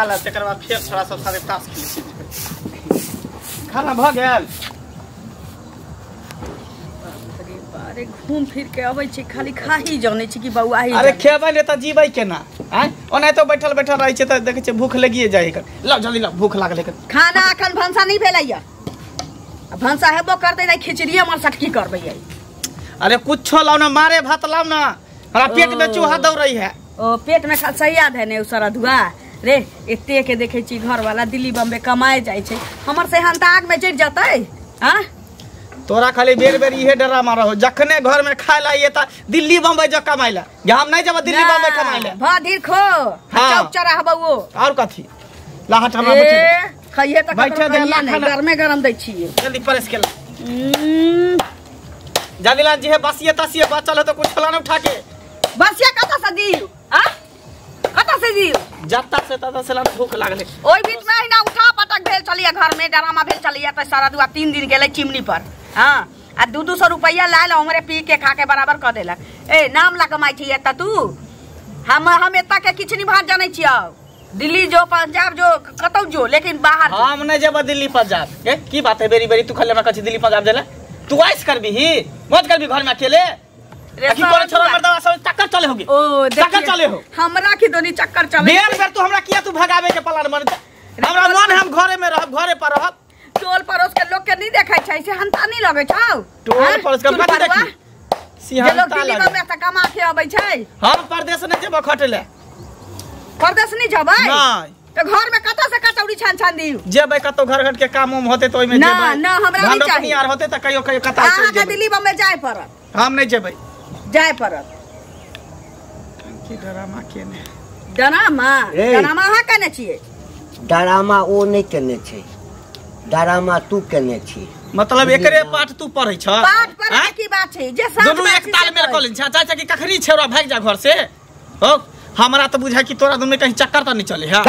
खा ला तकर बाद फेर छोरा सब साथे ताश खेलै छी। खाना भ गेल? अरे घूम फिर के अबै छी खाली खाही जानै छी कि बौआ ही। अरे खेबै ने त जीबै केना? आय ओनाहितो बैठल बैठल रहै छै त देखै छै भूख लगिए जाइ है। लाउ जल्दी लाउ, भूख लागल है। खाना अखन भनसा नहीं भेलैया, भनसा हेबो करतै नै खिचड़िए हमर सटकी करबै। अरे कुछो लाउ ना, मारे भात लाउ ना, हमरा पेट में चूहा दौड़ै है। ओ पेट में खलसैया धने उ सरधुआ रे। एते के देखै छी घर वाला दिल्ली बम्बे कमाए जाइ छै, हमर से हन आग में जरि जतै। हां तोरा खाली बेर बेर इहे डरामा रहो, जखने घर में खाए ला ये त दिल्ली बम्बई जो कमाए ला। हम नहीं जब दिल्ली बम्बई कमाए ला। भधीर खो चौक चढ़ाबो वो और कथी लाहट हमरा बैठे खइए त बैठे दे ला खाना गरमे गरम दै छी। जल्दी प्रेस के ला जल्दी ला। जे बसिए तसिए बचल है तो कुछ ला न उठा के। बसिया कत से दिउ? हां कत से दिउ? जत्ता से तत्ता से ला भूख लागले। ओइ बीच में अहिना उठा पटक भेल चलिया घर में डरामा भेल चलिया त सारा दुआ 3 दिन गेलै चिमनी पर। हां आ 200 रुपैया लायल हमरे पी के खा के बराबर क देलक। ए नाम ला कमाई छी एत तू, हम एत के किछ नहीं भात जानै छियौ। दिल्ली जो पंजाब जो कतौ जो, लेकिन बाहर हम नहीं जेब दिल्ली पंजाब। ए की बात है बेरी बेरी तू खाली हमरा कहै छी दिल्ली पंजाब जेला? तू ऐश करबी ही मौज करबी घर में अकेले? की करे छोरा मर्दवा सब चक्कर चले होगी। ओ चक्कर चले हो हमरा की दोनी चक्कर चले। बेर बेर तू हमरा किया तू भगावे के प्लान बन? हमरा मन हम घरे में रहब, घरे पर रहब। टोल पड़ोस के लोग के नहीं देखै छै से हंता नहीं लगै छौ। टोल पड़ोस के कथि देखी? सिहंता लगे लोग दिल्ली में कमा के अबै छै। हम परदेश नहीं जेब खटले। परदेश नहीं जेबै? नहीं। त घर में कतौ से कचौड़ी छान छान दिउ? जेबै कतौ घर घट के काम उम होते त ओइ में जेबै। ना ना हमरा नहीं चाही। यार होते त कहियो कहियो कता चल जेबै। अहाँ दिल्ली बम्बई जाय पड़त। हम नहीं जेबै। जाय पड़त। की डरामा केने? डरामा डरामा अहाँ केने छियै? डरामा ओ नहीं केने छै, डरामा तू केने छी। मतलब एकरे पाठ तू पढ़ै छ? पाठ पढ़ै की बात छै जे साथ दुनू एक ताल में कॉलेज छै। चाचा की कखनी छेरा भाग जा घर से। हो हमरा त बुझाय कि तोरा दुनू कहीं चक्कर त नहीं चले है।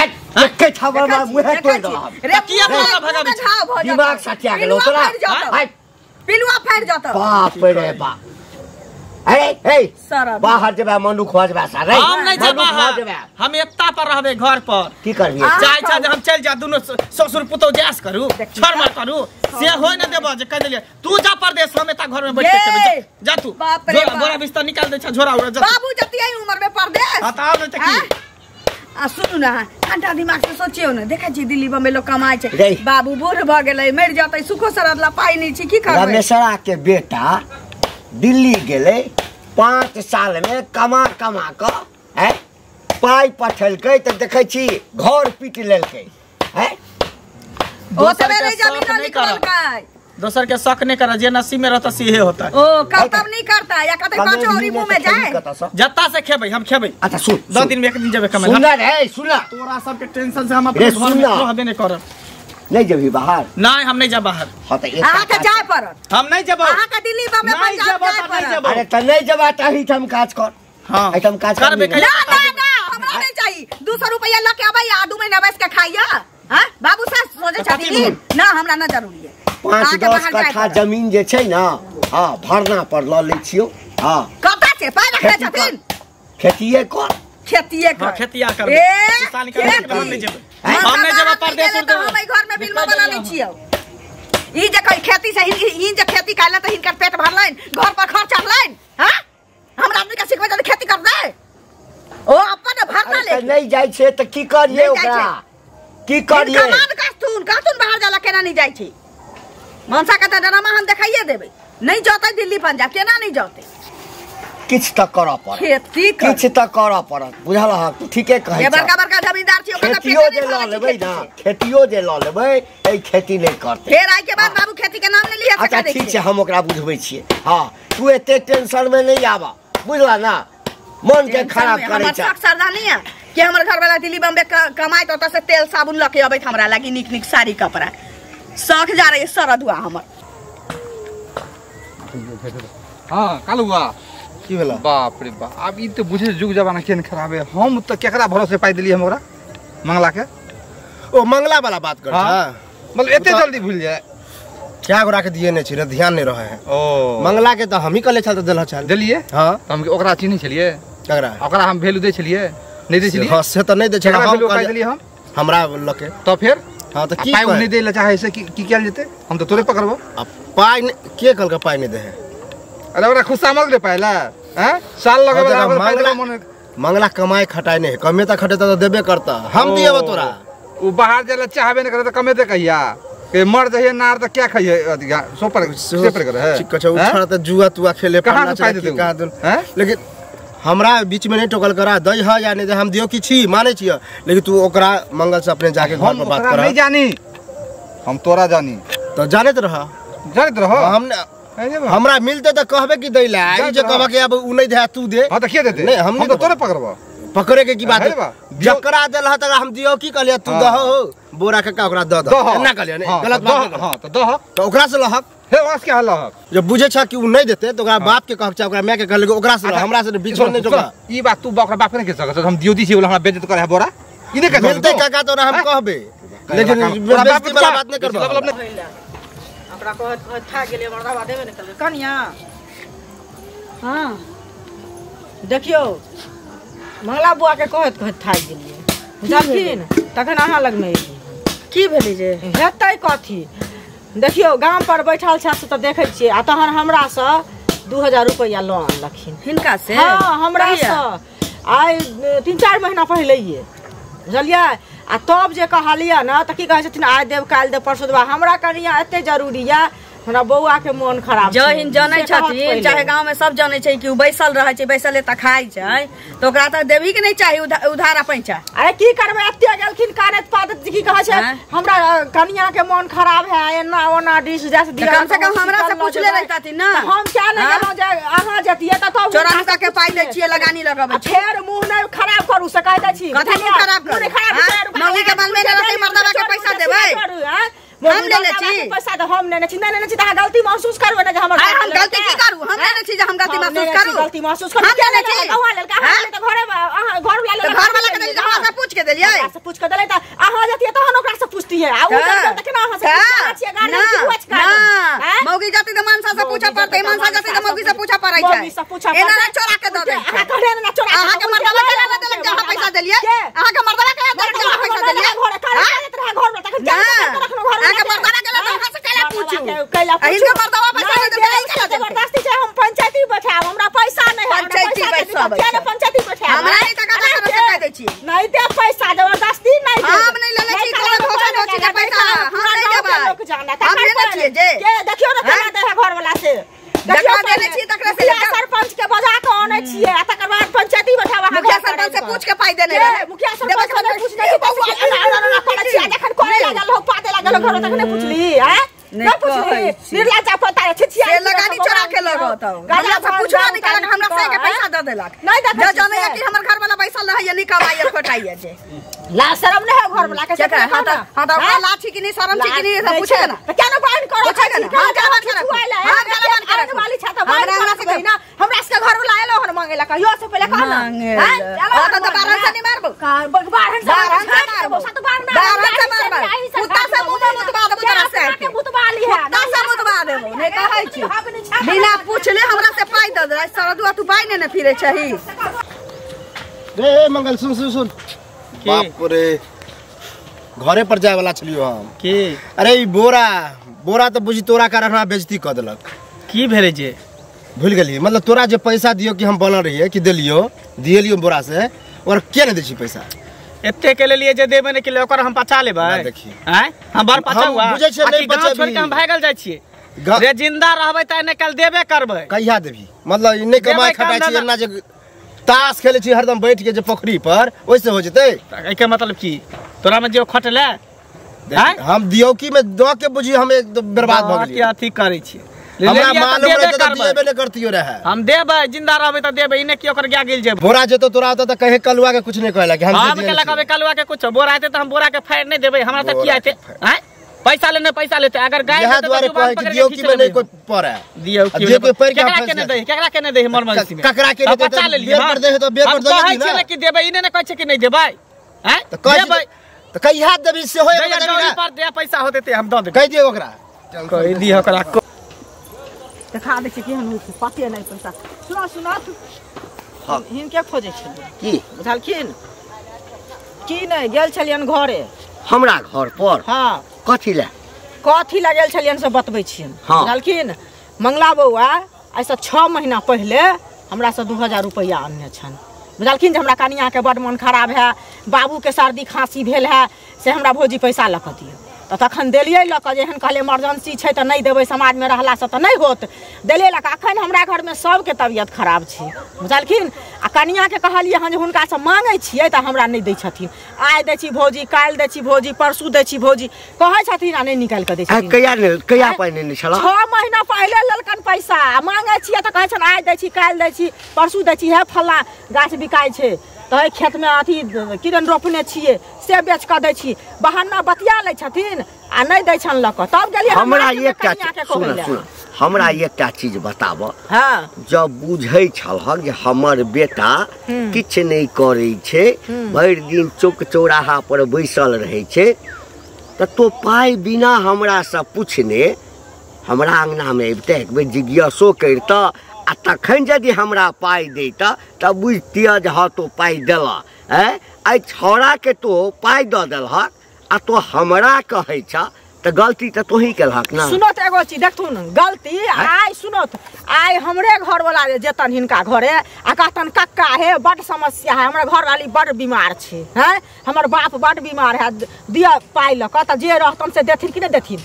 एके छाबर मार मुहे तोड़ दहब। रे किया तोरा भगाबै छै? दिमाग सटिया गेलो तोरा। पिलुआ फाड़ जतौ। बाप रे बाप। ए ए बाहर जेबा मनुख हो जेबा सारे। हम नहीं जेबा, हम एत्ता पर रहबे घर पर। की करबी? चाहे चाहे हम चल जा दुनू ससुर पुतौ जास करू छड़ मार करू से होय न देबो जे कह देलिए तू जा परदेश हम एत्ता घर में बैठ के खेबै। जा तू बोरा बिस्तर निकाल दे छ झोरा उरा जा। बाबू जतियै उम्र में परदेश। हां त आब न त की। आ सुनू ना ठंडा दिमाग से सोचियो ना, देखै छी दिल्ली बम्बई लोग कमाइ छै, बाबू बूढ़ भ गेलै मरि जतै सुखो सरद ला पाइ नै छी की करबै? रमेशरा के बेटा दिल्ली गेलै 5 साल में कमा कमा क पाई पठेलकै त देखै छी घर पीट लेलकै। ओतबे नै जमीन निकलकै। दोसर के शक नहीं करा, जे नसीब में रहता सीहे होता है। ओ करतब नहीं करता या कते पांचो औरी मुंह में जाए। जत्ता से खेबै हम खेबै। अच्छा सुन 2 दिन में एक दिन जेबै कमाई। सुन रे सुन, तोरा सब के टेंशन से हम अपने घर में रहबे नहीं करब। नहीं जेबी बाहर? नहीं हम नहीं जाब बाहर। हां त अहाँ के जाय पड़त। हम नहीं जेबै। अहाँ के दिल्ली बम्बई पंजाब जाय पड़त। अरे त नहीं जेबा त एहिठाम काज कर। हां एहिठाम काज करबे। ना ना ना हमरा नहीं चाहिए। 200 रुपया ल के आबै आ 2 महीना बैस के खाइया। हां बाबू साहब सोचे छथिन ना हमरा ना जरूरी है। 5-10 कट्ठा जमीन जे छै ना, हां भरना पर ल लै छियो। हां कता छै पाइ रखने छथिन? खेतिए कर, खेतिए कर। हां खेतिया करबे, किसानी करबे। हम नहीं जेबै, हम नहीं जेबै परदेश। तो हम एहि घर में बिलमा बना लै छियो। ई जे कहि खेती से ई जे खेती कैला त हिनकर पेट भरलनि, घर पर खर्च चढ़लनि। हां हमरा आदमी के सिखबै जे खेती कर दे। ओ अपन भरना ले नहीं जाइ छै त की करिए ओकरा? की करिए? कमान कहथुन कहथुन बाहर जाला केना नहीं जाइ छै? मनसा के त डरामा हम देखाइए देबै। नहीं जतै दिल्ली पंजाब केना नहीं जतै? किछ त करऽ पड़त, खेती किछ त करऽ पड़त। बुझल हँ तू ठीके कहै छ। बड़का बड़का जमींदार छी ओकरा खेतियो जे ल लेबै ना, खेतियो जे ल लेबै ए खेती नहीं करतै। फेर आइ के बाद बाबू खेती के नाम नहीं लिया। अच्छा ठीक छै हम ओकरा बुझबै छियै। हां तू एते टेंशन में नहीं आबा, बुझला ना? मन के खराब करै छ। हमर शौक श्रद्धा नहीं है कि हमर घर वाला दिल्ली बम्बे कमाइत ओतऽ से तेल साबुन ल के अबैत हमरा लागी नीक नीक साड़ी कपड़ा। शौक जा रही सरदुआ हमर। हां कालुआ की भेला? बाप रे बाप, आब ई त बुझे जुग जमाना केहन खराब है। हम त केकरा भरोसे पाइ देलियै हम ओकरा मंगला के। ओ मंगला वाला बात कर छ? मतलब एते जल्दी भूल जाए? क्या गोरा के दिए नहीं छी, ध्यान नहीं रहे है। ओ मंगला के त हमही कहले छल त देल छल। देलिए? हां त हम ओकरा चिन्है छलियै? केकरा? ओकरा हम वैल्यू दै छलियै? नहीं दै छलियै? हां से त नहीं दै छलियै। हम पाइ देलियै हम। हमरा लके तो फिर हां त की पाइ नहीं देला चाहे से की कैल जेते हम तो तोरे पकड़बो आ पाइ के कहलका पाइ नहीं दे है अरे ओकरा खुशा मत रे पाइला हैं साल लगे वाला मन मंगला कमाए खटाए नहीं कमे त खटे त देबे करता हम दिएबो तोरा उ बाहर जाला चाहबे न करे त कमे ते कहिया के मर जइए नार त क्या खाइए सो पर से पर करे है ठीक छै उठा त जुआ तुआ खेले कहां से पाइ देते हैं लेकिन हमरा बीच में नहीं टोकल करा दई है या नहीं हम दियो की छी माने छी लेकिन तू ओकरा मंगल से अपने जाके घर पर बात कर नहीं जानी हम तोरा जानी तो जानत रह हम हमरा मिलते त कहबे कि दैला ई जे कहबा कि अब उ नहीं दे तू दे हां त के देते नहीं हम तो तोरे पकड़बो पकड़े के की बात जकरा देल ह तकरा हम दियो की कहलिए तू दह हो बोरा के का ओकरा the दह ना कहलिए नहीं गलत बात हां त दह त ओकरा से लहक हे वास के हलहक जब बुझे छ कि उ नहीं देते त ओकरा बाप के कहक छ ओकरा my के कहले ओकरा से हमरा से बीच में नहीं टोका ई बात तू ओकरा बाप के नहीं कह सकत हम दियो दी छी हमरा बेइज्जत करे है बोरा ई नहीं कह मिलते काका तोरा हम कहबे लेकिन बेइज्जती वाला बात नहीं करबो ओकरा कहत कहत था गेलै मर्दाबा देबे नहीं करबै कनिया हां देखियो मंगला बुआ के कहत कहत थाकि गेलियै बुझलखिन तखन अहाँ लगमे एलियै की भेलै जे हेतै कथी देखियो गाम पर बैठल छै से तऽ देखै छियै आ तहन हमरासँ 2000 रुपैआ लऽ आनलखिन हिनका से हँ हमरासँ आइ 3-4 महीना पहिलैये बुझलियै आ तब जे कहलियै ने तऽ की कहै छथिन आइ देब काल्हि देब परसू देब हमरा कनिया एते जरूरी यऽ हमरा बौआ के मोन खराब जहिन जनै छथिन चाहे गांव में सब जनै छै कि उ बैसल रहै छै बैसले त खाइ छै त ओकरा त देबही के नहीं चाही उधार पैसा अरे की करबै एते गेलखिन कानत पादत की कहै छै हमरा कनिया के मोन खराब है एना ओना डिश जैसे दिया कम से कम हमरा से पूछले रहतथिन ना हम क्या नहीं गेलौं जे अहाँ जतियै त तब चोरा नुका के पाइ दै छियै लगानी लगबै फेर मुंह नै खराब करू से कहि दै छी कथी मुंह खराब करू मौगी के बाल में रहतै मर्दाबा के पैसा देबै हम लेने छी पैसा त हम लेने छी नहीं लेने छी त अहाँ गलती महसूस करबै ने जे हमर हम गलती की करू हम लेने छी जे हम गलती महसूस करू गलती महसूस करू हम लेने छी अहाँ लेलका हम त घरे अहाँ घर वाला त घर वाला के देली हमरा से पूछ के देलियै हमरा से पूछ के देलै त अहाँ जतियै तहन ओकरा से पूछतियै आ उ जतियै त केना अहाँ से पूछतियै छियै गाड़ी की हुआ छै ना मौगी जति त मनसा से पूछऽ पड़तै मनसा जति त मौगी से पूछऽ पड़ै छै मौगी से पूछऽ एना ना चोरा के दऽ दै अहाँ कहले ना चोरा अहाँ के मर्दाबा के ना देलक जे अहाँ पैसा देलियै अहाँ के मर्दाबा के ना देलक जे अहाँ पैसा देलियै घरे काहे घर में तखन अहाँ के मर्दाबा के ना अहाँ से कैला पूछू कैला पूछू हिनका मर्दाबा पैसा नहीं देलकै कैला जबरदस्ती छै हम पंचायती बैठाब हमरा पैसा नहीं है पंचायती बैठाब किया ने पंचायती बैठाब हमरा नहीं टका से कह दै छी नहीं दे पैसा जबरदस्ती नहीं हम नहीं लेले छी तोरा धोखा धोखी के पैसा हम नहीं देबै हम लेने छियै जे के देखियो ने केना दे है घर वाला से जकरा देने छी तकरा से सरपंच के बजा के आनै छियै आ तकर बाद पंचायती बैठाब अहाँ मुखिया सरपंच से पूछ के पाइ देने रहे मुखिया सरपंच से पूछ नहीं एना एना करै छियै जखन करे लागल हो पादे लागल घर तखने पुछली हैं नहीं पुछली निर्लज्जा पता है छिछिया से लगानी चोरा के लगत हमरा से पूछबो नहीं केलक हमरा से के पैसा दऽ देलक नहीं जे जानै कि हमर घर वाला बैसल रहैया नहीं कमाइया खोटाइया जे ला शर्म नहीं है घर वाला के हां त हां त ओकरा लाठी कि नहीं शर्म छी कि नहीं सब पूछे ना त क्या ना बाइन करो पूछे ना हां क्या बात करे हां क्या बात करे वाली छा त बाइन हमरा से ना हमरा से घर वाला आएलो हन मांगेला कहियो से पहले कह ना हां त बारहन से नहीं मारबो बारहन से मारबो सात बार ना बारहन से मारबो कुत्ता से मुंह में मुतबा देबो तोरा से मुतबा ली है कुत्ता से मुतबा देबो नहीं कहै छी बिना पूछले हमरा से पाइ दऽ दे सरदुआ तू पाइ ने ने फिरे छही रे मंगल सुन सुन सुन बाप रे घरे पर जाए वाला छलियो हम की अरे ई बोरा बोरा त बुझी तोरा कारण हमरा बेइज्जती क देलक की भेलै जे भूल गेली मतलब तोरा जे पैसा दियो कि हम बनल रहिए कि देलियो दिएलियो बोरा से और के नहीं दै छी पैसा एते के लेलिए जे देबे नहीं के ओकर हम पचा लेबै देखी आय हम बड़ पचा हुआ बुझै छियै नहीं बचेबी छोड़ के हम भागल जाइ छियै रे जिंदा रहबै त ने कल देबे करबै कहिया देबी मतलब ई नहीं कमाई खटाइ छी एना जे ताश खेलै छी हरदम बैठ के जे पोखरी पर ओइसे हो जेतै एके मतलब की तोरा में जे खटले हम दियौ की में the के बुझी हम एक बर्बाद भ गेलियै अथी करै छी हमरा मालूम रहै त देबे नै करतियो रहे हम देबै जिंदा रहबै त देबै इने की ओकर गाय गिल जेबै बोरा जेतो तोरा होता त कहे कलुआ के कुछ नहीं कहला कि हम के लगाबे कलुआ के कुछ बोरा आते त हम बोरा के फाड़ नहीं देबै हमरा त की आते हैं पैसा लेने पैसा लेते अगर गाय यहां द्वारे कहे कि दियौ की में नहीं कोई पड़े दियौ की जे कोई पड़ के केकरा के नहीं दे केकरा के नहीं दे हमर मर्जी में ककरा के नहीं दे बेर पर दे तो बेर पर दे कहै छै कि देबै इने ने कहै छै कि नहीं देबै हैं त कहै त कहिया देबी से होय पर दे पैसा होते ते हम the देबै कहि दियौ ओकरा कहि दियौ ओकरा देखा दै छै केहन होइ छै पते नहि पैसा सुना सुना हिनके खोजै छलियै की बुझलखिन की नहीं गेल छलियन घरे हमरा घर पर। हाँ कथी ले? कथी लए गेल छलियन से बतबै छियन। हाँ। बुझलखिन मंगला बौआ ऐसा 6 महीना पहले हमरा से 2000 रुपया अनने छन। बुझलखिन जे हमरा कनिया के बड मन खराब है, बाबू के सर्दी खांसी भेल है, से हमरा भौजी पैसा लऽ कऽ दियौ। तऽ तखन देलियै लऽ कऽ, जे एहन कहलियै इमरजेंसी छै तऽ नहि देबै, समाजमे रहलासँ तऽ नहि होत, देलियै लऽ कऽ। अखन हमरा घरमे सबके तबियत खराब छै बुझलखिन। आ कनियाके कहलियै हँ जे हुनकासँ माँगै छियै तऽ हमरा नहि दै छथिन। आइ दै छी भौजी, काल्हि दै छी भौजी, परसू दै छी भौजी कहै छथिन आ नहि निकालि कऽ दै छथिन। कहिया कहिया पाइ नेने छलऽ? 6 महीना पहिले लेलकन पैसा। आ माँगै छियै तऽ कहै छनि आइ दै छी, काल्हि दै छी, परसू दै छी। हे फल्लाँ गाछ बिकाइ छै तऽ खेतमे अथी किरण रोपने छियै से बेच कऽ दै छी, बहाना बतिया लै छथिन आ नहि दै छनि लऽ कऽ। तब गेलियै हमरा एकटा सुन, हमरा एकटा चीज बताबऽ। हाँ जब बुझै छलहक जे हमर बेटा किछु नहि करै छै, भरि दिन चौक चौराहा पर बैसल रहै छै, तऽ तो पाइ बिना हमरासँ पूछने हमरा अङ्गनामे अबितै, एक बेर जिज्ञासो करितऽ आ तखन यदि हमरा पाइ दैतऽ तऽ बुझतियै जे हँ तो पाइ देलह। आँय एहि छौड़ाके तो पाइ दऽ देलहक आ तो हमरा कहै छह तऽ गलती तऽ तोही केलहक ना। सुनो तऽ एगो चीज देखथुन गलती आइ सुनो तऽ आइ हमरे घरवाला जे जेतन हिनका घरे आ कहतन कक्का हे बड समस्या है, हमर घरवाली बड बीमार छै, हैं हमर बाप बड बीमार है, दिअ पाइ लऽ कऽ, तऽ जे रहतन से देथिन कि नहि देथिन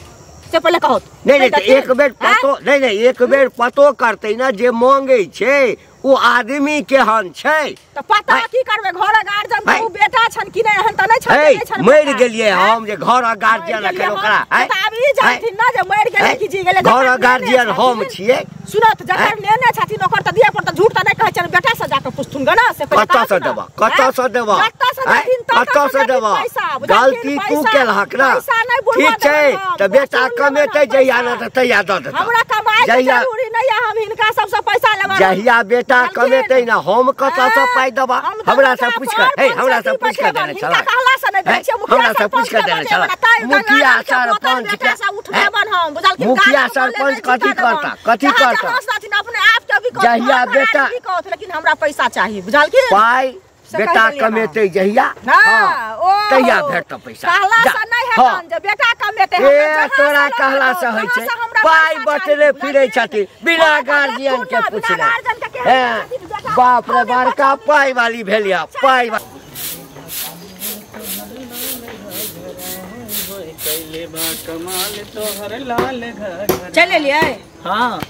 से पहिले कहत। नहीं नहीं एक बेर पतो नहीं नहीं एक बेर पतो करते ना जे मांगे छै ओ आदमी केहन छै। तऽ पता की करबै, घर गार्जियन तऽ ओ बेटा छन कि नहि, एहन तऽ नहि छन जे मरि गेलियै हम जे घर गार्जियन अखन ओकरा तऽ आब ई जानथिन ना जे मरि गेलै कि जी गेलै। घर गार्जियन हम छियै। सुनत जकर लेने छथिन ओकर तऽ दिअ पड़त, झूठ तऽ नहि कहै छन, बेटा से जाके पुछथुन ग ना से पहिले। कतऽ से देबा, कतऽ से देबा, कतऽ से देथिन, कतऽ से देबा? गलती तू केलहक ना। ठीक छै तऽ बेटा कमेतै जहिया ना तऽ तहिया दऽ देतै। हमरा कमाइ के जरूरी नहि है, हम हिनका सबसँ पैसा लेबै। जहिया बेटा कमेतै ना हम कतऽ से पाइ देबा? हमरा से पूछ कऽ, हे हमरा से पूछ कऽ देने छला, हमरा से पूछ कऽ देने छला। मुखिया सरपंच के मुखिया सरपंच कथी करता, कथी करता? अपने आप के भी जहिया बेटा लेकिन हमरा पैसा चाहिए बुझलखिन। पाइ बेटा कमेतै जहिया तहिया भेटत पैसा। कहला से नहि हेतन जे बेटा कमेतै, ए तोरा कहला से होइ छै। पाइ बटने फिरै छथिन बिना गार्जियन के पूछने। बाप रे बड़का पाइ वाली भेलिया पाइ। चल एलियै? हाँ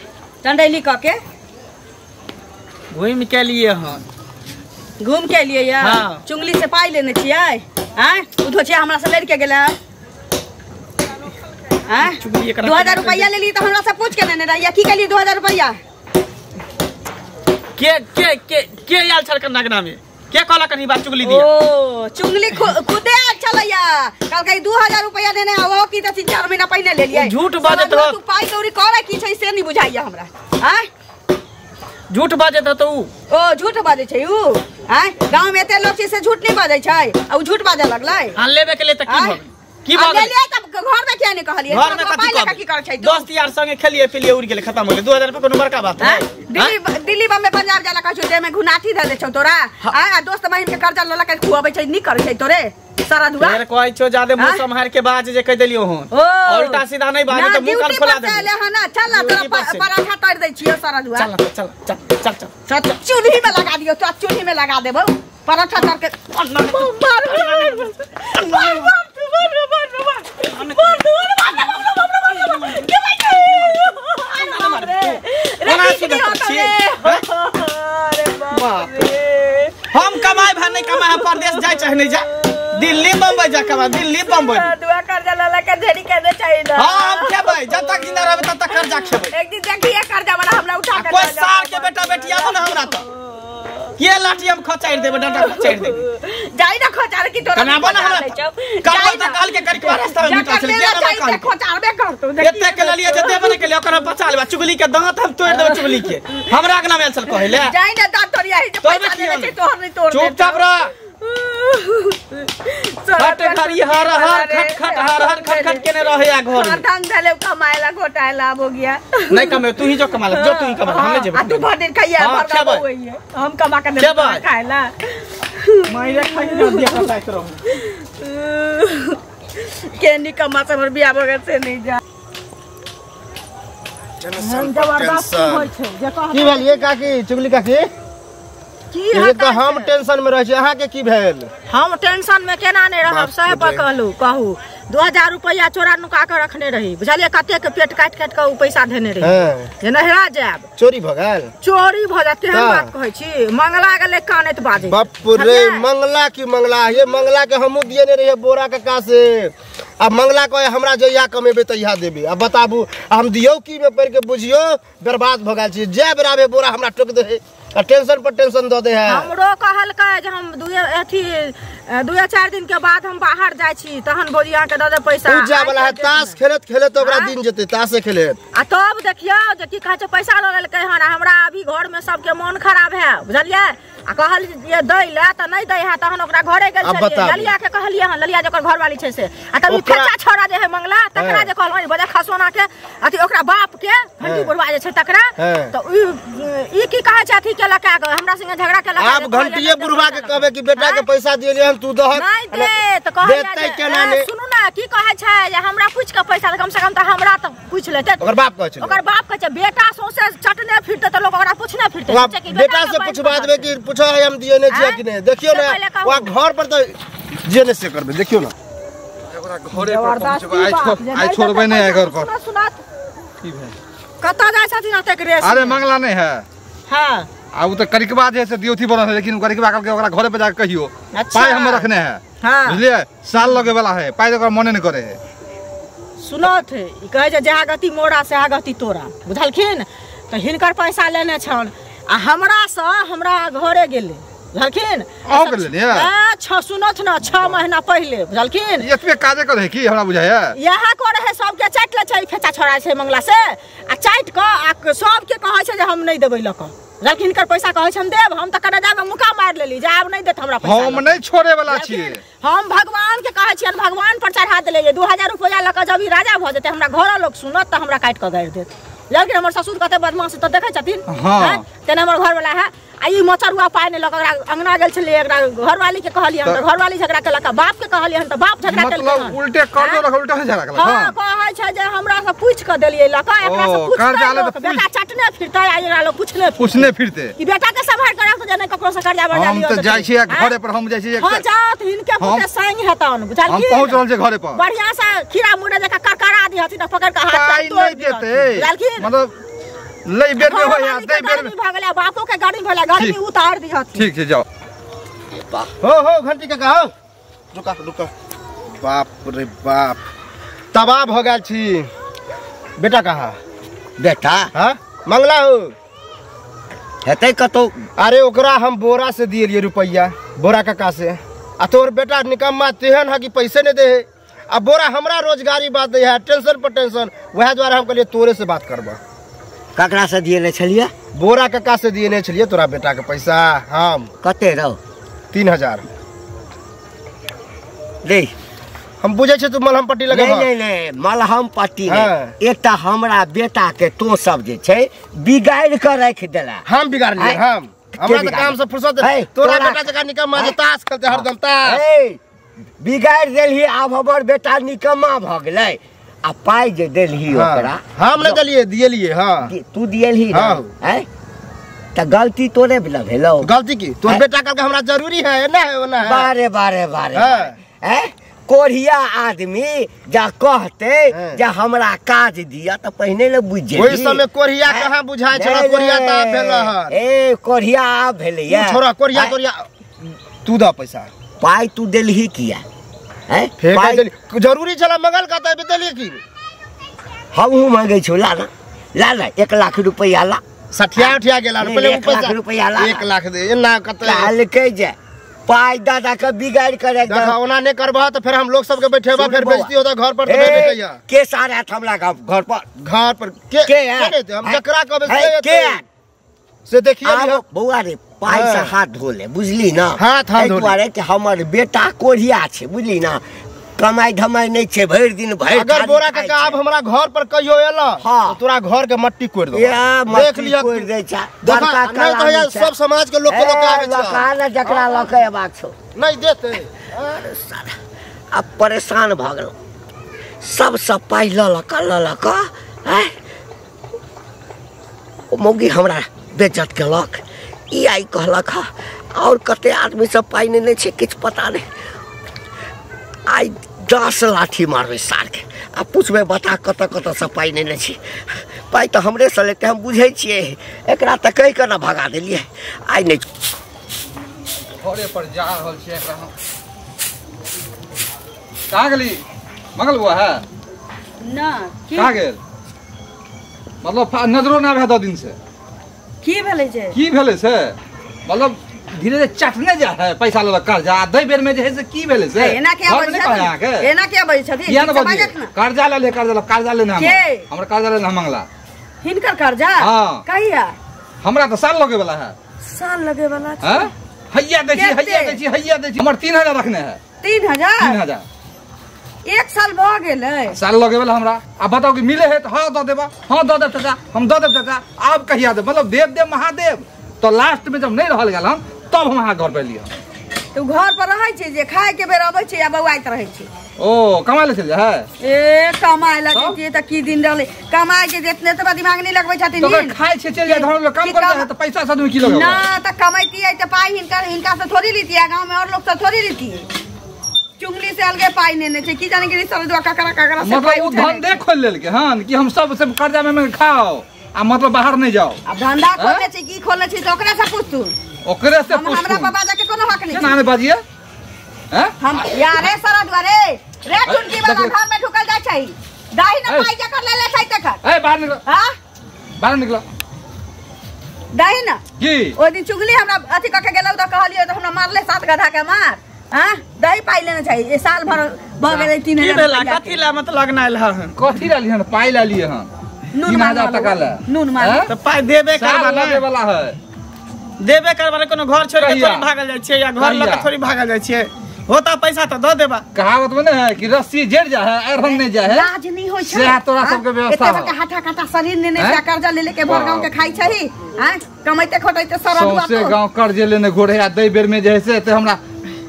चंदैली कऽ के घूमि के लिए। हाँ घूम के लिए यार। हाँ। चुंगली से पाई लेने छियै? आँय उ धोछिया हमरा से लड़ि के गेलै। आँय 2000 रुपया लेली तऽ हमरा से पूछ के लेने रहियै, की केलियै 2000 रुपया? के के के के आयल छल कन्ना में, के कहलक कनी बात चुगली दिया? ओ चुंगली खुदे आयल छलैया, कहलकै 2000 रुपया देने ओ की तऽ 3-4 महीना पहिने लेलियै। झूठ बाजत रह तू, पाई कौड़ी करे की छै से नहि बुझाइया हमरा। आँय झूठ बाजत त उ। ओ झूठ बाजै छै उ? आँय गाँव में एते लोक छै से झूठ नहि बाजै छै आ उ झूठ बाजऽ लगलै। हां लेबे के ले त की भऽ की भऽ गेलै? लेलियै तब घर में किया नहि कहलियै? घर में कथी की करै छै? दोस्त यार संगे खेलिए पिलिए उड़ गेलै, खत्म हो गेलै। 2000 रुपया कोनो बड़का बात है? दिल्ली दिल्ली बम्बे पंजाब जाला कहै छौ, देह में घुनाठी धऽ दै छौ तोरा। आँय आ दोस्त बहिन के कर्जा लऽ लऽ के खुआबै छै, नीक करै छै तोरे सारा दुआ। फेर कहै छौ जादे मुंह सम्हार के बाज जे कह देलियो हन, उल्टा सीधा नहीं बाज त मुंह कान खोला देबो। हां ना चल ना तोरा पराठा तोड़ दै छियो सारा दुआ। चल चल चल चल चल चल चूल्ही में लगा दियो, तो चूल्ही में लगा देबो पराठा तोड़ के। मार मार मार मार मार मार। हम कमाए भा नहीं कमाए, हम परदेश जाए चाहे नहीं जाए, दिल्ली बम्बई जा कमा, दिल्ली बम्बई। दुआ कर्जा लला के ढेरी करने चाहिए ना। हां हम खेबै, जब तक जिंदा रहबै तब तक कर्जा खेबै। एक दिन देखिए कर्जा वाला हमरा उठा के कोई सार के बेटा बेटी आबो ना हमरा तो के लाठी हम खचाइर देबै, डंडा खचाइर देबै। जाई ना खचार की तोरा कनाबो ना हमरा करबो त काल के करके रास्ता में मिटा चल के ना काल खचारबे करतो। एते के ललिए जे देबे ने के लिए ओकरा बचा लेबा। चुगली के दांत हम तोड़ देबै, चुगली के हमरा अंगना में चल कहले जाई ना दांत तोड़िया ही जे पैसा देने छै तोहर नहीं तोड़। चुपचाप रह। खट खरी हर हर खट खट हर हर खट खट केने रहे आ घर में धन कमाएला घोटाएला हो गया। नहीं कमे तू ही जो कमाला जो तू ही कमा हम नहीं जेबे। आ तू भर दिन खाइया भर का होई है हम कमा के नहीं खाएला माइरा खाई ना दिया खाइत रहू के नहीं कमा से हमर बियाह भगत से नहीं जा। टेंशन की भेल ये काकी चुगली काकी की ये तो हम टेंशन में रहे छी अहाँ के की भेल? हम टेंशन में केना नहीं रहब सहे पर कहलू कहू 2000 रुपया चोरा नुका के रखने रही बुझलिए कते के पेट काट काट के उ पैसा देने रही जे नहरा जायब चोरी भ गेल। चोरी भ जात केहन बात कहै छी मंगला गेलै कानैत बाजै। बाप रे मंगला की मंगला ये मंगला के हमहू दिए रहिए बोरा काका से आ मंगला कहे हमरा जहिया कमेबे तहिया देबे। आ बताबू हम दियौ की में पड़ के बुझियो बर्बाद भ गेल छी जै बेर आबे बोरा हमरा टोक दे आ टेंशन पर टेंशन the दे है। हमरो कहलकै जे हम दुए चार दिन के बाद हम बाहर जाइ छी तहन भौजी अहाँ के the they पैसा। उ जाय वाला है ताश खेलत खेलत ओकरा दिन जेतै ताशे खेलत। आ तब देखियौ जे की कहै छै पैसा लऽ लेलकै हन हमरा अभी घर में सबके मन खराब है बुझलियै। आ कहलियै दै लए तऽ नहि दै है तहन ओकरा घरे गेल छलियै ललिया के कहलियै हन ललिया जेकर घरवाली छै से आ तब ई फेचा छोड़ा जे है मंगला तकरा जे कहलहुँ बजे खसोना के अथी ओकरा बाप के घंटी बुढ़वा जे छै तकरा तऽ ई की कहै छै अथी केलक हमरा संगे झगड़ा केलक। आब घंटिए बुढ़वा के कहबे कि बेटा के पैसा दियलियै हन तू दहक नहीं दे तऽ कहै सुनू ना की कहै छै जे हमरा पूछि के पैसा कम से कम तऽ हमरा तऽ पूछि लेतै। ओकर बाप कहै छै ओकर बाप कहै छै बेटा सौंसे चटने फिरतै तऽ लोक ओकरा पूछने फिरतै बेटा से पूछबा देबै कि पूछो है हम दिए नहीं छियै कि नहीं। देखियो ना वहाँ घर पर तो जे नहीं से करबे देखियो ना ओकरा घरे पर पहुंचबे आइ छोड़बे नहीं है घर पर। सुना की भेल कतऽ जाइ छथिन ओतेक रेस? अरे मंगला नहीं है। हां आ उ त करिकबा जे से दियोथी बनल है लेकिन उ करिकबा कहलकै ओकरा घरे पे जाके कहियो पाई हम रखने है। हां बुझलिए साल लगे वाला है पाई ओकरा मने नहीं करे है। सुनत ई कहै छै जहाँ गति मोरा सेहा गति तोरा बुझलखिन तऽ हिनकर पैसा लेने छन आ हमरा से हमरा घरे गेलै बुझलखिन। अहूँ के लेलियै? सुनत न 6 महीना पहिले बुझलखिन। एतबे काजे करे है की हमरा बुझाइया इएह करे है सबके चाटि लै छै फेचा छोड़ा छै मंगला से आ चाटि कऽ आ सबके कहै छै जे हम नहि देबै लऽ कऽ बुझलखिन। हिनकर पैसा कहै छै हम देब हम तऽ कने जाबे मुका मारि लेली जे आब नहि देत हमरा पैसा हम नहि छोड़े वाला छियै। हम भगवान के कहै छियनि भगवान पर चढ़ा देलियै 2000 रुपया लऽ कऽ जब ई राजा भऽ जेतै हमरा घर लोक सुनत तऽ हमरा काटि कऽ गाड़ि देत बुझलखिन। हमर ससुर कते बदमाश तऽ देखै छथिन तेना हमर घरवाला है आ ई मचरुआ पाइ नहि लऽ कऽ ओकरा अंगना गेल छलियै एकरा घरवाली के कहलियै हन तऽ घरवाली झगड़ा केलक बाप के कहलियै हन तऽ बाप झगड़ा केलक। मतलब उल्टे कर्जो रख उल्टा झगड़ा केलक। हां कहै छै जे हमरा से पूछि कऽ देलियै लऽ कऽ एकरा से पूछ बेटा चटने फिरतै आ एकरा लोग पूछने फिरतै कि बेटा के सम्हार कऽ राखू जे नहि ककरो से कर्जा बर्जा लियो। हम तऽ जाइ छियै घरे पर हम जाइ छियै। हां जात हिनके पुते संग हेतन बुझलखिन। हम पहुंच रहल छियै घरे पर बढ़िया से खीरा मुड़ा जका करकरा दिहथिन पकड़ के हाथ पाइ तोड़ नहि देतै बुझलखिन। मतलब ले बेर में होय दे बेर में भऽ गेलै बापो के गाड़ी भला गाड़ी में उतार दिहथिन। ठीक छै जाओ। हो हो घंटी काका हो रुका रुका बाप रे बाप तबाह भ गेल छी। बेटा कहाँ? बेटा हाँ मंगला हो हेतै कतौ। अरे ओकरा हम बोरा से दिएलियै रुपैया बोरा काका से आ तोर बेटा निकम्मा तेहन है कि पैसे नहीं दे है आ बोरा हमरा रोजगारी बात दे है टेंशन पर टेंशन वएह द्वारा हम कहलियै तोरे से बात करबा। ककरा से दिएने छलियै? बोरा काका से दिएने छलियै तोरा बेटा के पैसा। हम कते रहो? 3000 दे। हम बुझै छियै तू मलहम पट्टी लगेबह। नहीं नहीं मलहम पट्टी नहीं एकटा हमरा बेटा के तो सब जे छै बिगाड़ि के राखि देला। हम बिगाड़लियै? हम हमरा तऽ काम से फुर्सत तोरा बेटा जकाँ निकम्मा जे ताश खेलतै हरदम ताश बिगाड़ि देलही। आब हमर बेटा निकम्मा भऽ गेलै आ पाइ जे देलही ओकरा हम नहि देलियै दिएलियै। हाँ तू दिएलही ना हैं तऽ गलती तोरे बिना भेलौ। गलती की? तोर बेटा कहलकै हमरा जरूरी है ना है ओना है। बारे बारे बारे हैं कोढ़िया आदमी जा कहते जे हमरा काज दिया तऽ पहिने ले बुझि जेबही। ओहि समय कोढ़िया कहाँ बुझाइ छौ? कोढ़िया तऽ आब भेल हन। ए कोढ़िया आब भेलैया। छोड़ा कोढ़िया तोढ़िया तू दऽ पैसा। पाइ तू देलही किया? हैं पाइ जरूरी छला मंगल का तऽ देलियै की? हमहूँ मांगै छौ ला ना ला ना 1 लाख रुपैआ ला। सठिया उठिया गेला पहिले 1 लाख रुपैआ ला। 1 लाख दे एना कतै कहलकै जे पाइ दादा के बिगाड़ के राखि दे। ओना नहि करबह तऽ फेर हम लोग सबके बैठेबा फेर बेइज्जती होता घर पर। तऽ बैठैया के सारा हमरा घर पर घर पर के के हम जकरा कहबै से के से देखिए बौआ रे पाई से हाथ धो ले बुझली ना हाथ एहि दुआरे कि हमर बेटा कोढ़िया छै बुझली ना कमाई धमाई नहीं छे भरि दिन भरि अगर बोरा काका आब हमरा घर पर कहियो एला तो तोरा घर के मट्टी कोड़ दो देख लिया कोड़ दे छा बड़का नहीं तो सब समाज के लोग के लोग आवे छा लका ना जकरा लके अबाक छौ नहीं देते। अरे साला अब परेशान भ गेलौ सब सब पाई ल लक ल लक हैं ओ मौगी हमरा बेइज्जत केलक ई आई कहलक और कते आदमी सब पाई नहीं छे किछ पता नहीं आई 10 लाठी मारबै सार के आ पूछबै बता कत कत से पाई नहीं छी पाई तो हमरे से लेते हम बुझै छियै एकरा तऽ कहि के ना भगा देलियै आई नहीं घरे पर जा रहल छियै एकरा हम कहाँ गेली मंगल बुआ है ना कहाँ गेल मतलब नजरो ना आबै 2 दिन से की भेलै छै की भेलै से मतलब धीरे धीरे चटने जा है पैसा लेलक कर्जा दै बेर में जे है से की भेलै से एना के आबै छै एना के आबै छथि किया न बजिए कर्जा ले ले कर्जा कर्जा लेना हमरा कर्जा लेना मंगला हिनकर कर्जा हां कहिया हमरा तो साल लगे वाला है साल लगे वाला हां हैया दै छी हैया दै छी हैया दै छी हमर 3000 रखने है 3000 3000 एक साल भ गेलै साल लगे वाला हमरा आ बताओ कि मिले है तो हां the देबा हां the देब चाचा हम the देब चाचा आब कहिया दे मतलब देव देव महादेव तो लास्ट में जब नहीं रहल गेल हम तब हम अहाँ घर पर लिया तो घर पर रहै छै जे खाए के बेर अबै छै या बौआइत रहै छै ओ कमाय ले चल जा है ए कमाय ला जतियै त की दिन रहलै कमाय के जितने त दिमाग नहीं लगबै छथिन तो खाय छै चल जा घर लोग काम करता है तो पैसा से आदमी की लगेगा ना त कमाइतियै त पाई हिनकर हिनका से थोड़ी लीतियै गांव में और लोग से थोड़ी लीतियै चुंगली से अलगे पाई नेने छै की जाने गेली सरदुआ ककरा ककरा से मतलब उ धंधे खोल लेलके हन कि हम सब से कर्जा में खाओ आ मतलब बाहर नहीं जाओ अब धंधा खोलने छै की खोलने छै त ओकरा से पूछ तू ओकरे से पूछ हमरा बाबा जाके कोनो हक नहीं केना ने बाजिए हैं हम यारे सरदुआ रे रे चुनकी वाला घर में ढुकल जाय छै दाही ना पाई जकर ले ले छै तकर ए बाहर निकलो हां बाहर निकलो दाही ना की ओइ दिन चुगली हमरा अथि क के गेलौ त कहलियो त हमरा मारले 7 गधा के मार हां दही पाई लेना चाहिए ए साल भर भ गेलै 3000 की भेला कथि ला मत लगना आयल हन कथि ला लिहन पाई ला लिए हन 3000 टका ला नून मार त पाई देबे करबा लगे वाला है देबे करबा कोनो घर छोड़ के थोड़ी भागल जाय छियै या घर लके थोड़ी भागल जाय छियै होता पैसा त the देबा कहावत में है कि रस्सी जड़ जा है अरहन नहीं जा है लाज नहीं होय छै से तोरा सबके व्यवस्था एते बड़का हाथा काटा शरीर नेने छै कर्जा ले लेके भर गांव के खाई छै हां कमाइते खटाइते सारा दुआ सौंसे गांव कर्जे लेने घोड़े आ दै बेर में जे है से एते हमरा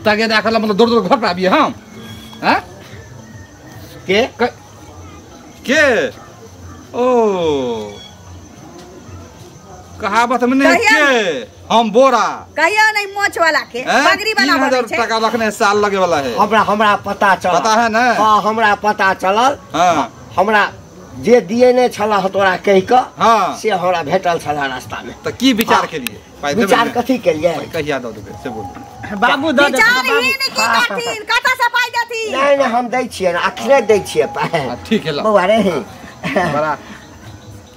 तगे देखल मतलब दूर दूर घर पर आबिए हम हैं के ओ कहावत में नहीं के हम बोरा कहियो नहीं मोछ वाला के पगड़ी वाला 3000 टका रखने साल लगे वाला है हमरा हमरा पता चलल पता है ना हां हमरा पता चलल हां हमरा जे दिए ने छला तोरा कहि के हां से हमरा भेटल छला रास्ता में त की विचार के लिए विचार कथि के लिए कहिया दऽ देबै से बोलू बाबू the they विचार ही ने की करथिन कत से पाई देथिन नहीं नहीं हम दै छियै ना अखने दै छियै पाई ठीक है बौआ रे बड़ा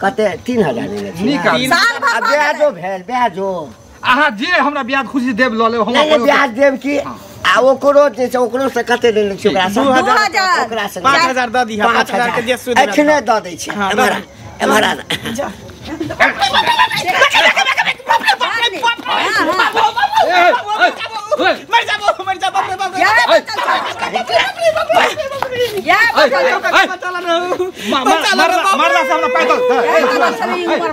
कते 3000 लेने छी साल भर ब्याजो भेल ब्याजो अहाँ जे हमरा ब्याज खुशी देब ल लेब हम नहीं ब्याज देब की आ ओकरो जे छै ओकरो से कते लेने छी ओकरा से 2000 ओकरा से 5000 the दिहा 5000 के जे सूद अखने the दै छी एमहर एमहर जा मर जाबो मर जाबो बाप रे बाप मारला से हमरा पैदल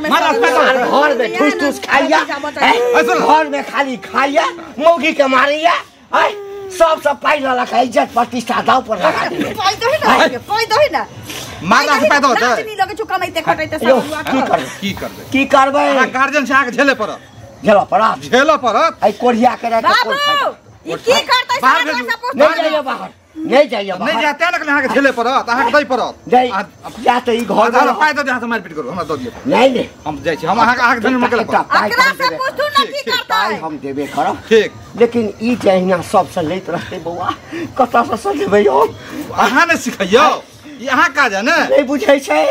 मारला पैदल घर में ठूस ठूस खाइया घर में खाली खाइया मौगी के मारैया सब सब पाई ललक इज्जत प्रतिष्ठा दाव पर लगा दे पाई दही ना पाई दही ना मारला से पैदल लाज नहीं लगे छु कमाइते खटाइते सब की करबै की करबै की करबै अहाँ गार्जियन से आके झेले पड़त झेला पड़त झेला पड़त आई कोढ़िया के रख बाबू ई की करतै बाहर नहीं जाइए बाहर नहीं जाइए बाहर नहीं जाते ना अहाँ के झेले पड़त अहाँ के दै पड़त नहीं जा त ई घर में पाई दे हाथ मारपीट करू हमरा the दियौ नहीं नहीं हम जाइ छी हम अहाँ के धन मकल पड़त एकरा से पूछू ना की करतै हम देबे करब ठीक लेकिन ई जहिना सब से लैत रहतै बौआ कतऽ से सजेबै हम अहाँ ने सिखैयौ ई अहाँ काज है ने नहीं बुझै छै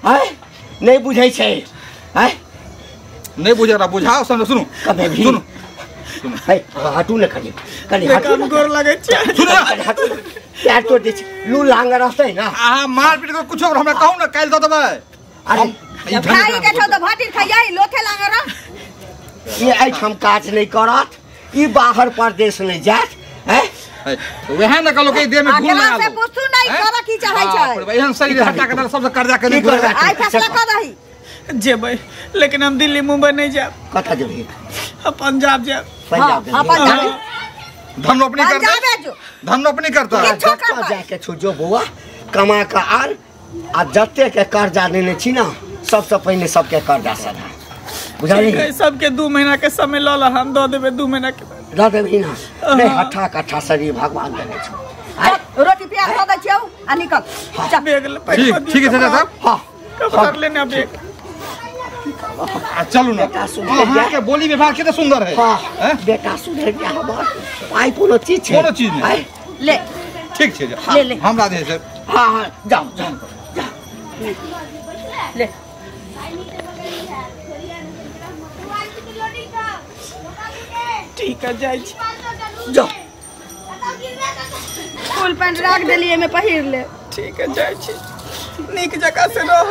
हैं नहीं बुझै छै हैं नहीं बुझे रहा बुझाओ समझो सुनू कभी भी सुनू है हटू ने कनी कनी हटू ने गोर लगै छै सुनू हटू पैर तोड़ दै छै लू लांग रहतै ना अहाँ मारपीट कर कुछो हमरा कहू ना काल्हि the देबै अरे खाई के छौ त भटिन खाइयै लोथे लांग रह ई एहिठाम काज नहि करत, ई बाहर परदेश नहि जायत। हैं वएह ने कहलो कि देह में घुल ना से पूछू नहीं कर की चाहै छै। एहन शरीर हटा के सबसे कर्जा के नहीं आई फैसला कर दही जेबै, लेकिन हम दिल्ली मुंबई नहीं जाब। कतऽ जेबही? हम पंजाब जाब। पंजाब पंजाब धन रोपनी करता, धन रोपनी करता जाके छो जो बौआ कमा के आन आ जते के कर्जा लेने छी ना सबसे पहिने सबके कर्जा सधा, बुझलियै? सबके 2 महीना के समय ल ल, हम दऽ देबै 2 महीना के बाद। दऽ देबही ना? नहीं, हट्ठा कट्ठा शरीर भगवान देने छौ। रोटी प्याज दऽ दै छियौ आ निकल। ठीक है चाचा साहब। हां कपड़ा लेने बैग चलू ना। अहाँ के बोली व्यवहार कते सुंदर है। हां बेटा सुधर गया हमर, पाई कोनो चीज छै, कोनो चीज नहीं। ले ठीक छै, ले ले हमरा दे से। हां हां जाओ जाओ जाओ ले। ठीक है जाय छी, जाओ। फुल पैंट राख देलिए में पहिर ले। ठीक है जाय छी, नीक जगह से रह।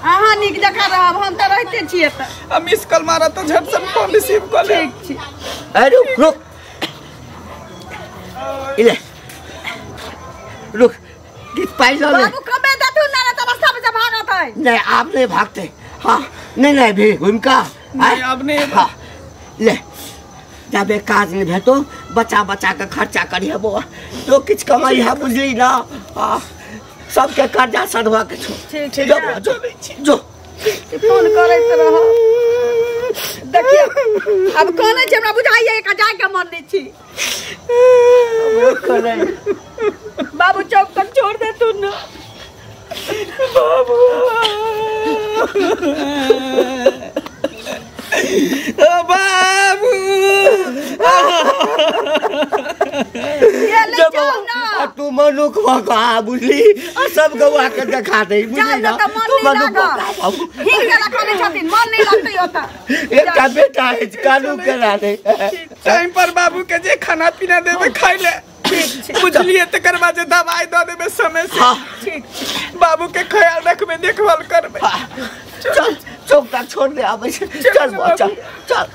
अहाँ नीक जगह रहब, हम तऽ रहिते छियै तऽ। आ मिस कॉल मारत तऽ झट से फोन रिसीव कऽ ले। ठीक छी। अरे रुक रुक इले रुक, गीत पाई लो। बाबू कमे दथु ना तऽ रास्ता पे से भागत है। नहीं आप नहीं भागते। हाँ नहीं नहीं भी घूम का नहीं अब नहीं। हाँ ले जाबे काज नहीं भेटो बचा बचा के खर्चा करिहे बौआ, तो किछ कमाई है बुझली ना। हाँ सबके कर्जा सधवा के छो। ठीक ठीक जो जो जो फोन करैत रह। देखियो अब कोने छै हमरा बुझाइए का जाय के मन नहीं छी। बाबू चौक तक छोड़ दे तू ना बाबू। ओ बाबू तू मनुख भगा बुझली आ सब गौआ के देखा दे बुझली ना। तू मनुख भगा बाबू मन नहीं लगतै ओता। एकटा बेटा है कानू के दे टाइम पर बाबू के जे खाना पीना देबे खाइ ले बुझलिए, तकर बाद जे दवाई दऽ देबे समय से। ठीक बाबू के ख्याल रखबे, देखभाल करबे। चल चौक तक छोड़ दे आबै छै। चल चल चल।